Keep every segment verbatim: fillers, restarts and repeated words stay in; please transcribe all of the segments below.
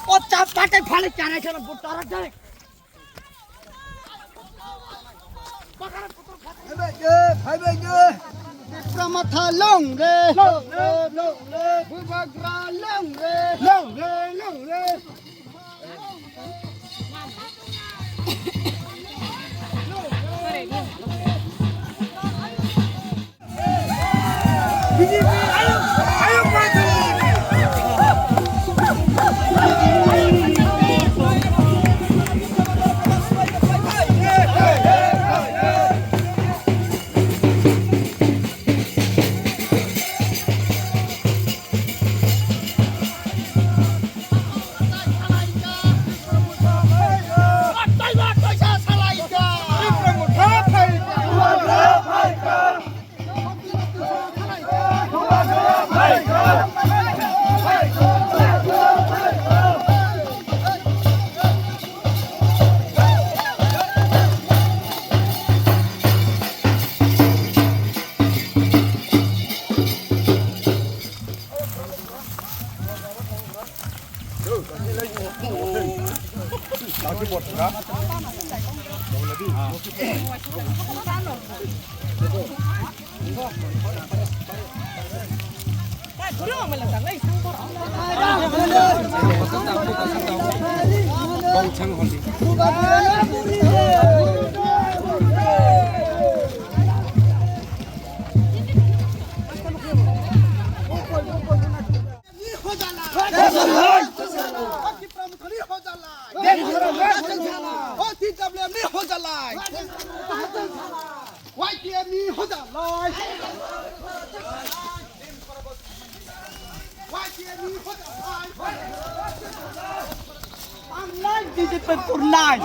O chapate phale chana chana butara dai. Tipra Motha long live. Long live, long live. Bubagra long live. Long live, long live. Y T F ni hoja lai. Y T F ni hoja lai. Ang lai B J P purnai.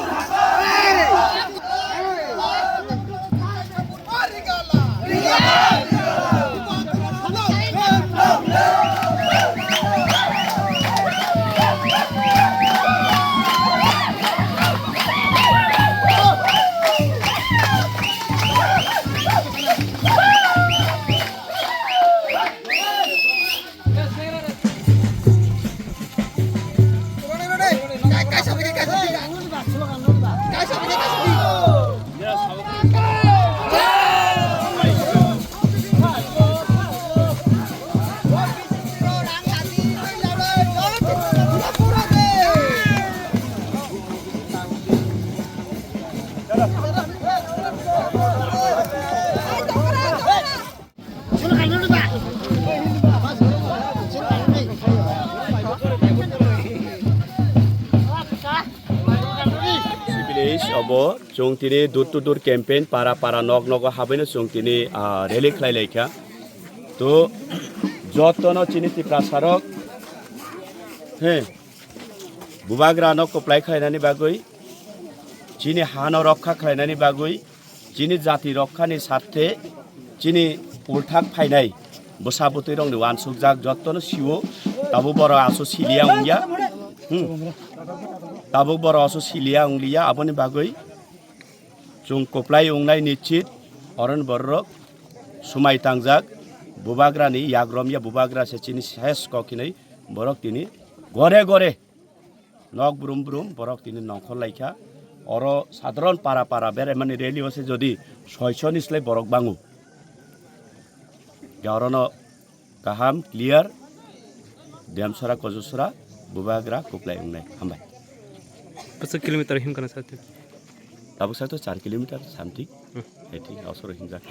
Village obo chwng tini door to door campaign, para para nok nogo habwino chwng tini, ah, rally khlai lai kha. To jotono chini Tiprasa rok, he, Bubagra no kwplai khlainani bagwi, chini ha no rokha khlainani bagwi, chini jati rokhani sarthe, chini ulthak phainai bwsa bwtwi rokni uansukjak jotono sio, tabuk borok aso siliya wngya. Hmm. Tabuk borok aso siliya wngliya, aboni bagwi chwng kwplai wngnai nischit, oroni borok swmai tangjak, Bubagrani yagromya, Bubagra se chini ses kok hinwi borok tini gore gore nok brum brum borok tini nongkhor laikha. Oro sadharon para para beraimani rally o se jodi soiso ni slai borok bango. Orono kaham, clear, Demsora, Kojosora, Bubagra, kwplai wngnai. Hambai. Kwchak kilometer himkhana sa twi? Tabuk sa to char kilometer something. Hmm. Eti, osoro himjak.